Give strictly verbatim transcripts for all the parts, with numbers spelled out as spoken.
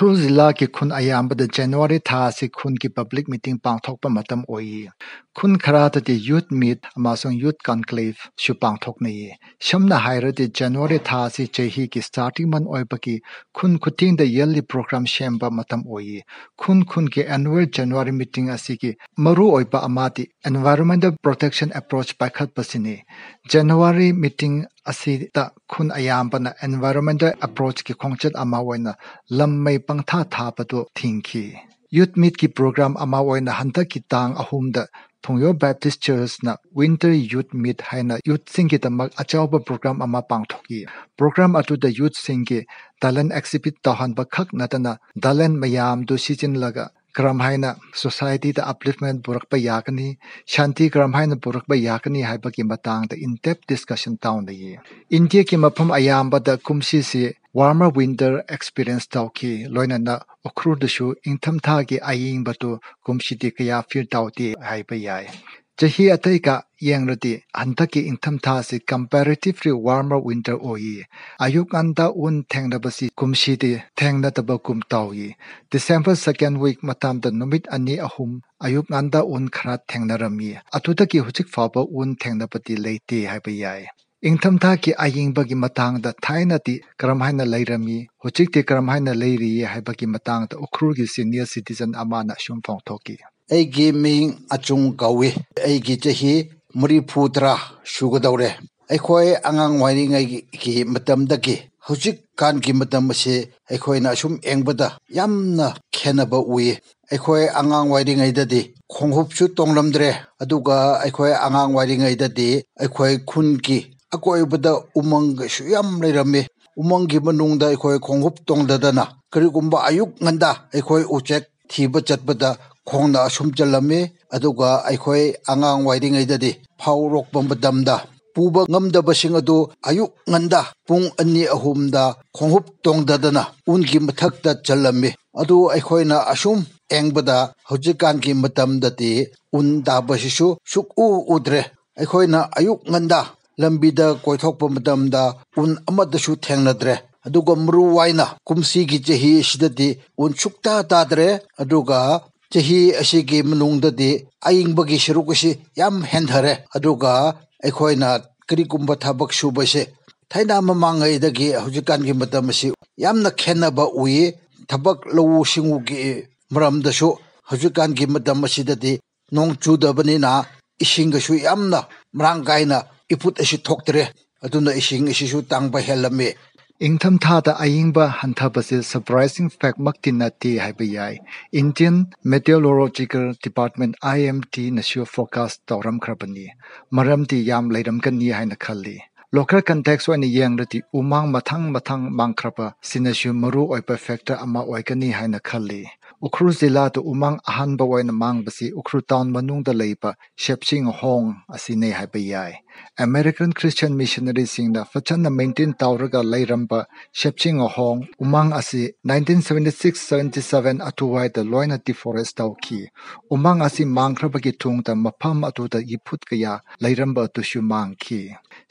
ꯎꯈ꯭ꯔꯨꯜ ꯖꯤꯂꯥꯒꯤ ꯈꯨꯟ ꯑꯌꯥꯝꯕꯗ ꯖꯅꯋꯥꯔꯤ ꯊꯥ ꯑꯁꯤ ꯈꯨꯟꯒꯤ public meeting ꯄꯥꯡꯊꯣꯛꯄ ꯃꯇꯝ ꯑꯣꯏꯌꯦ꯫ ꯈꯨꯟ ꯈꯔꯗꯗꯤ youth meet ꯑꯃꯁꯨꯡ youth conclave ꯁꯨ ꯄꯥꯡꯊꯣꯛꯅꯩꯌꯦ꯫ ꯁꯝꯅ ꯍꯥꯏꯔꯗꯤ, ꯖꯅꯋꯥꯔꯤ ꯊꯥ ꯑꯁꯤ ꯆꯍꯤꯒꯤ starting month ꯑꯣꯏꯕꯒꯤ ꯈꯨꯟ ꯈꯨꯗꯤꯡꯗ yearly program ꯁꯦꯝꯕ ꯃꯇꯝ ꯑꯣꯏꯌꯦ꯫ ꯈꯨꯟ ꯈꯨꯟꯒꯤ annual January meeting ꯑꯁꯤꯒꯤ ꯃꯔꯨꯑꯣꯏꯕ ꯑꯃꯗꯤ environmental protection approach ꯄꯥꯏꯈꯠꯄꯁꯤꯅꯤ꯫ January meeting ꯑꯁꯤꯗ ꯈꯨꯟ ꯑꯌꯥꯝꯕꯅ environmental approach ꯀꯤ ꯈꯣꯡꯆꯠ ꯑꯃ ꯑꯣꯏꯅ ꯂꯝ ꯃꯩ ꯄꯪꯊꯥ ꯊꯥꯕꯗꯨ ꯊꯤꯡꯈꯤ꯫ Youth meet ꯀꯤ program ꯑꯃ ꯑꯣꯏꯅ ꯍꯟꯗꯛꯀꯤ ꯇꯥꯡ ꯑꯍꯨꯝꯗ ꯊꯣꯡꯌꯣ Baptist Church ꯅ winter youth meet ꯍꯥꯏꯅ youth ꯁꯤꯡꯒꯤꯗꯃꯛ ꯑꯆꯧꯕ program ꯑꯃ ꯄꯥꯡꯊꯣꯛꯈꯤ꯫ Program ꯑꯗꯨꯗ youth ꯁꯤꯡꯒꯤ talent exhibit ꯇꯧꯍꯟꯕ ꯈꯛ ꯅꯠꯇꯅ, talent ꯃꯌꯥꯝꯗꯨ ꯁꯤꯖꯤꯟꯅꯂꯒ ꯀꯔꯝ ꯍꯥꯏꯅ society ꯗ upliftment ꯄꯨꯔꯛꯄ ꯌꯥꯒꯅꯤ, ꯁꯥꯟꯇꯤ ꯀꯔꯝ ꯍꯥꯏꯅ ꯄꯨꯔꯛꯄ ꯌꯥꯒꯅꯤ ꯍꯥꯏꯕꯒꯤ ꯃꯇꯥꯡꯗ in depth discussion ꯇꯧꯅꯩꯌꯦ꯫ ꯏꯟꯗꯤꯌꯥꯒꯤ ꯃꯐꯝ ꯑꯌꯥꯝꯕꯗ ꯀꯨꯝꯁꯤꯁꯤ warmer winter experience ꯇꯧꯈꯤ, ꯂꯣꯏꯅꯅ ꯎꯈ꯭ꯔꯨꯜꯗꯁꯨ ꯏꯪꯊꯝꯊꯥꯒꯤ ꯑꯏꯪꯕꯗꯨ ꯀꯨꯝꯁꯤꯗꯤ ꯀꯌꯥ feel ꯇꯧꯗꯦ ꯍꯥꯏꯕ ꯌꯥꯏ꯫ ꯆꯍꯤ ꯑꯇꯩꯒ ꯌꯦꯡꯂꯗꯤ ꯍꯟꯗꯛꯀꯤ ꯏꯪꯊꯝꯊꯥꯁꯤ comparatively warmer winter ꯑꯣꯏꯌꯦ꯫ ꯑꯌꯨꯛ ꯉꯟꯗ ꯎꯟ ꯊꯦꯡꯅꯕꯁꯤ ꯀꯨꯝꯁꯤꯗꯤ ꯊꯦꯡꯅꯗꯕꯒꯨꯝ ꯇꯧꯏ꯫ December second week ꯃꯇꯝꯗ ꯅꯨꯃꯤꯠ ꯑꯅꯤ ꯑꯍꯨꯝ ꯑꯌꯨꯛ ꯉꯟꯗ ꯎꯟ ꯈꯔ ꯊꯦꯡꯅꯔꯝꯃꯤ꯫ ꯑꯗꯨꯗꯒꯤ ꯍꯧꯖꯤꯛ ꯐꯥꯎꯕ ꯎꯟ ꯊꯦꯡꯅꯕꯗꯤ ꯂꯩꯇꯦ ꯍꯥꯏꯕ ꯌꯥꯏ꯫ ꯏꯪꯊꯝꯊꯥꯒꯤ ꯑꯏꯪꯕꯒꯤ ꯃꯇꯥꯡꯗ ꯊꯥꯏꯅꯗꯤ ꯀꯔꯝ ꯍꯥꯏꯅ ꯂꯩꯔꯝꯃꯤ, ꯍꯧꯖꯤꯛꯇꯤ ꯀꯔꯝ ꯍꯥꯏꯅ ꯂꯩꯔꯤ ꯍꯥꯏꯕꯒꯤ ꯃꯇꯥꯡꯗ ꯎꯈ꯭ꯔꯨꯜꯒꯤ senior citizen ꯑꯃꯅ ꯑꯁꯨꯝ ꯐꯣꯡꯗꯣꯛꯈꯤ꯫ ꯑꯩꯒꯤ ꯃꯤꯡ ꯑꯆꯨꯡ ꯀꯧꯏ꯫ ꯑꯩꯒꯤ ꯆꯍꯤ ꯃꯔꯤꯐꯨ ꯇꯔꯥ ꯁꯨꯒꯗꯧꯔꯦ꯫ ꯑꯩꯈꯣꯏ ꯑꯉꯥꯡ ꯑꯣꯏꯔꯤꯉꯩꯒꯤ ꯃꯇꯝꯗꯒꯤ ꯍꯧꯖꯤꯛꯀꯥꯟꯒꯤ ꯃꯇꯝ ꯑꯁꯤ ꯑꯩꯈꯣꯏꯅ ꯑꯁꯨꯝ ꯌꯦꯡꯕꯗ ꯌꯥꯝꯅ ꯈꯦꯠꯅꯕ ꯎꯏ꯫ ꯑꯩꯈꯣꯏ ꯑꯉꯥꯡ ꯑꯣꯏꯔꯤꯉꯩꯗꯗꯤ ꯈꯣꯡꯎꯞꯁꯨ ꯇꯣꯡꯂꯝꯗ꯭ꯔꯦ꯫ ꯑꯗꯨꯒ ꯑꯩꯈꯣꯏ ꯑꯉꯥꯡ ꯑꯣꯏꯔꯤꯉꯩꯗꯗꯤ ꯑꯩꯈꯣꯏ ꯈꯨꯟꯒꯤ ꯑꯀꯣꯏꯕꯗ ꯎꯃꯪꯒꯁꯨ ꯌꯥꯝ ꯂꯩꯔꯝꯃꯤ꯫ ꯎꯃꯪꯒꯤ ꯃꯅꯨꯡꯗ ꯑꯩꯈꯣꯏ ꯈꯣꯡꯎꯞ ꯇꯣꯡꯗꯗꯅ ꯀꯔꯤꯒꯨꯝꯕ ꯑꯌꯨꯛ ꯉꯟꯗ ꯑꯩꯈꯣꯏ ꯎꯆꯦꯛ ꯊꯤꯕ ꯆꯠꯄꯗ ꯈꯣꯡꯅ ꯑꯁꯨꯝ ꯆꯠꯂꯝꯃꯤ꯫ ꯑꯗꯨꯒ ꯑꯩꯈꯣꯏ ꯑꯉꯥꯡ ꯑꯣꯏꯔꯤꯉꯩꯗꯗꯤ ꯐꯧ ꯂꯣꯛꯄ ꯃꯇꯝꯗ ꯄꯨꯕ ꯉꯝꯗꯕꯁꯤꯡ ꯑꯗꯨ ꯑꯌꯨꯛ ꯉꯟꯗ ꯄꯨꯡ ꯑꯅꯤ ꯑꯍꯨꯝꯗ ꯈꯣꯡꯎꯞ ꯇꯣꯡꯗꯗꯅ ꯎꯟꯒꯤ ꯃꯊꯛꯇ ꯆꯠꯂꯝꯃꯤ꯫ ꯑꯗꯨ ꯑꯩꯈꯣꯏꯅ ꯑꯁꯨꯝ ꯌꯦꯡꯕꯗ ꯍꯧꯖꯤꯛꯀꯥꯟꯒꯤ ꯃꯇꯝꯗꯗꯤ ꯎꯟ ꯇꯥꯕꯁꯤꯁꯨ ꯁꯨꯛꯎ ꯎꯗ꯭ꯔꯦ꯫ ꯑꯩꯈꯣꯏꯅ ꯑꯌꯨꯛ ꯉꯟꯗ ꯂꯝꯕꯤꯗ ꯀꯣꯏꯊꯣꯛꯄ ꯃꯇꯝꯗ ꯎꯟ ꯑꯃꯠꯇꯁꯨ ꯊꯦꯡꯅꯗ꯭ꯔꯦ꯫ ꯑꯗꯨꯒ ꯃꯔꯨ ꯑꯣꯏꯅ ꯀꯨꯝꯁꯤꯒꯤ ꯆꯍꯤ ꯑꯁꯤꯗꯗꯤ ꯎꯟ ꯁꯨꯛꯇꯥ ꯇꯥꯗ꯭ꯔꯦ꯫ ꯑꯗꯨꯒ ꯆꯍꯤ ꯑꯁꯤꯒꯤ ꯃꯅꯨꯡꯗꯗꯤ ꯑꯏꯪꯕꯒꯤ ꯁꯔꯨꯛ ꯑꯁꯤ ꯌꯥꯝ ꯍꯟꯊꯔꯦ꯫ ꯑꯗꯨꯒ ꯑꯩꯈꯣꯏꯅ ꯀꯔꯤꯒꯨꯝꯕ ꯊꯕꯛ ꯁꯨꯕꯁꯦ ꯊꯥꯏꯅ ꯃꯃꯥꯡꯉꯩꯗꯒꯤ ꯍꯧꯖꯤꯛꯀꯥꯟꯒꯤ ꯃꯇꯝ ꯑꯁꯤ ꯌꯥꯝꯅ ꯈꯦꯠꯅꯕ ꯎꯏ꯫ ꯊꯕꯛ ꯂꯧꯎ ꯁꯤꯡꯎꯒꯤ ꯃꯔꯝꯗꯁꯨ ꯍꯧꯖꯤꯛꯀꯥꯟꯒꯤ ꯃꯇꯝ ꯑꯁꯤꯗꯗꯤ ꯅꯣꯡ ꯆꯨꯗꯕꯅꯤꯅ ꯏꯁꯤꯡꯒꯁꯨ ꯌꯥꯝꯅ ꯃꯔꯥꯡ ꯀꯥꯏꯅ ꯏꯐꯨꯠ ꯑꯁꯤ ꯊꯣꯛꯇ꯭ꯔꯦ꯫ ꯑꯗꯨꯅ ꯏꯁꯤꯡ ꯑꯁꯤꯁꯨ ꯇꯥꯡꯕ ꯍꯦꯜꯂꯝꯃꯤ꯫ ꯏꯪꯊꯝꯊꯥꯗ ꯑꯏꯪꯕ ꯍꯟꯊꯕꯁꯤ surprising fact ꯃꯛꯇꯤ ꯅꯠꯇꯦ ꯍꯥꯏꯕ ꯌꯥꯏ꯫ Indian Meteorological Department, I M D ꯅꯁꯨ forecast ꯇꯧꯔꯝꯈ꯭ꯔꯕꯅꯤ꯫ ꯃꯔꯝꯗꯤ ꯌꯥꯝ ꯂꯩꯔꯝꯒꯅꯤ ꯍꯥꯏꯅ ꯈꯜꯂꯤ꯫ Local context ꯑꯣꯏꯅ ꯌꯦꯡꯂꯗꯤ ꯎꯃꯪ ꯃꯊꯪ ꯃꯊꯪ ꯃꯥꯡꯈ꯭ꯔꯕ ꯁꯤꯅꯁꯨ ꯃꯔꯨ ꯑꯣꯏꯕ factor ꯑꯃ ꯑꯣꯏꯒꯅꯤ ꯍꯥꯏꯅ ꯈꯜꯂꯤ꯫ ꯎꯈ꯭ꯔꯨꯜ ꯖꯤꯂꯥꯗ ꯎꯃꯪ ꯑꯍꯥꯟꯕ ꯑꯣꯏꯅ ꯃꯥꯡꯕꯁꯤ ꯎꯈ꯭ꯔꯨꯜ town ꯃꯅꯨꯡꯗ ꯂꯩꯕ ꯁꯦꯞꯆꯤꯡꯍꯣꯡ ꯑꯁꯤꯅꯤ ꯍꯥꯏꯕ ꯌꯥꯏ꯫ American Christian missionary ꯁꯤꯡꯅ ꯐꯖꯅ maintain ꯇꯧꯔꯒ ꯂꯩꯔꯝꯕ ꯁꯦꯞꯆꯤꯡꯍꯣꯡ ꯎꯃꯪ ꯑꯁꯤ nineteen seventy six seventy seven ꯑꯗꯨꯋꯥꯏꯗ ꯂꯣꯏꯅ deforest ꯇꯧꯈꯤ꯫ ꯎꯃꯪ ꯑꯁꯤ ꯃꯥꯡꯈ꯭ꯔꯕꯒꯤ ꯇꯨꯡꯗ ꯃꯐꯝ ꯑꯗꯨꯗ ꯏꯐꯨꯠ ꯀꯌꯥ ꯂꯩꯔꯝꯕ ꯑꯗꯨꯁꯨ ꯃꯥꯡꯈꯤ꯫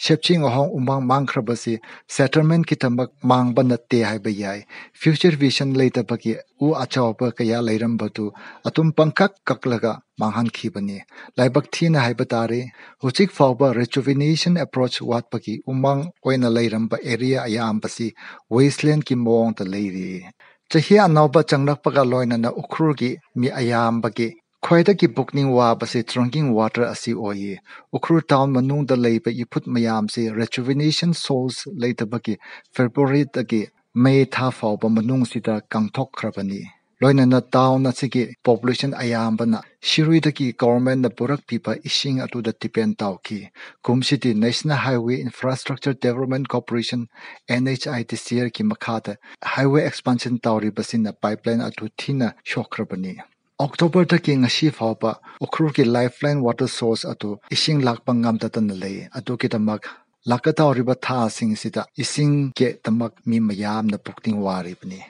ꯁꯦꯞꯆꯤꯡꯍꯣꯡ ꯎꯃꯪ ꯃꯥꯡꯈ꯭ꯔꯕꯁꯤ settlement ꯀꯤꯗꯃꯛ ꯃꯥꯡꯕ ꯅꯠꯇꯦ ꯍꯥꯏꯕ ꯌꯥꯏ꯫ Future vision ꯂꯩꯇꯕꯒꯤ ꯎ ꯑꯆꯧꯕ ꯀꯌꯥ ꯂꯩꯔꯝꯕꯗꯨ ꯑꯗꯨꯝ ꯄꯪꯀꯛ ꯀꯛꯂꯒ ꯃꯥꯡꯍꯟꯈꯤꯕꯅꯤ꯫ ꯂꯥꯏꯕꯛ ꯊꯤꯅ ꯍꯥꯏꯕ ꯇꯥꯔꯦ, ꯍꯧꯖꯤꯛ ꯐꯥꯎꯕ rejuvenation approach ꯋꯥꯠꯄꯒꯤ ꯎꯃꯪ ꯑꯣꯏꯅ ꯂꯩꯔꯝꯕ area ꯑꯌꯥꯝꯕꯁꯤ wasteland ꯀꯤ ꯃꯑꯣꯡꯗ ꯂꯩꯔꯤ꯫ ꯆꯍꯤ ꯑꯅꯧꯕ ꯆꯪꯂꯛꯄꯒ ꯂꯣꯏꯅꯅ ꯎꯈ꯭ꯔꯨꯜꯒꯤ ꯃꯤ ꯑꯌꯥꯝꯕꯒꯤ ꯈ꯭ꯋꯥꯏꯗꯒꯤ ꯄꯨꯛꯅꯤꯡ ꯋꯥꯕꯁꯤ drinking water ꯑꯁꯤ ꯑꯣꯏꯌꯦ꯫ ꯎꯈ꯭ꯔꯨꯜ town ꯃꯅꯨꯡꯗ ꯂꯩꯕ ꯏꯐꯨꯠ ꯃꯌꯥꯝꯁꯤ rejuvenation source ꯂꯩꯇꯕꯒꯤ February ꯗꯒꯤ May ꯊꯥ ꯐꯥꯎꯕ ꯃꯅꯨꯡꯁꯤꯗ ꯀꯪꯊꯣꯛꯈ꯭ꯔꯕꯅꯤ꯫ ꯂꯣꯏꯅꯅ town ꯑꯁꯤꯒꯤ population ꯑꯌꯥꯝꯕꯅ ꯁꯤꯔꯨꯏꯗꯒꯤ government ꯅ ꯄꯨꯔꯛꯄꯤꯕ ꯏꯁꯤꯡ ꯑꯗꯨꯗ depend ꯇꯧꯈꯤ꯫ ꯀꯨꯝꯁꯤꯗꯤ National Highway Infrastructure Development Corporation, N H I D C L ꯒꯤ ꯃꯈꯥꯗ highway expansion ꯇꯧꯔꯤꯕꯁꯤꯅ pipeline ꯑꯗꯨ ꯊꯤꯅ ꯁꯣꯛꯈ꯭ꯔꯕꯅꯤ꯫ October ꯗꯒꯤ ꯉꯁꯤ ꯐꯥꯎꯕ ꯎꯈ꯭ꯔꯨꯜꯒꯤ lifeline water source ꯑꯗꯨ ꯏꯁꯤꯡ ꯂꯥꯛꯄ ꯉꯝꯗꯗꯅ ꯂꯩ꯫ ꯑꯗꯨꯒꯤꯗꯃꯛ ꯂꯥꯛꯀꯗꯧꯔꯤꯕ ꯊꯥꯁꯤꯡꯁꯤꯗ ꯏꯁꯤꯡꯒꯤꯗꯃꯛ ꯃꯤ ꯃꯌꯥꯝꯅ ꯄꯨꯛꯅꯤꯡ ꯋꯥꯔꯤꯕꯅꯤ꯫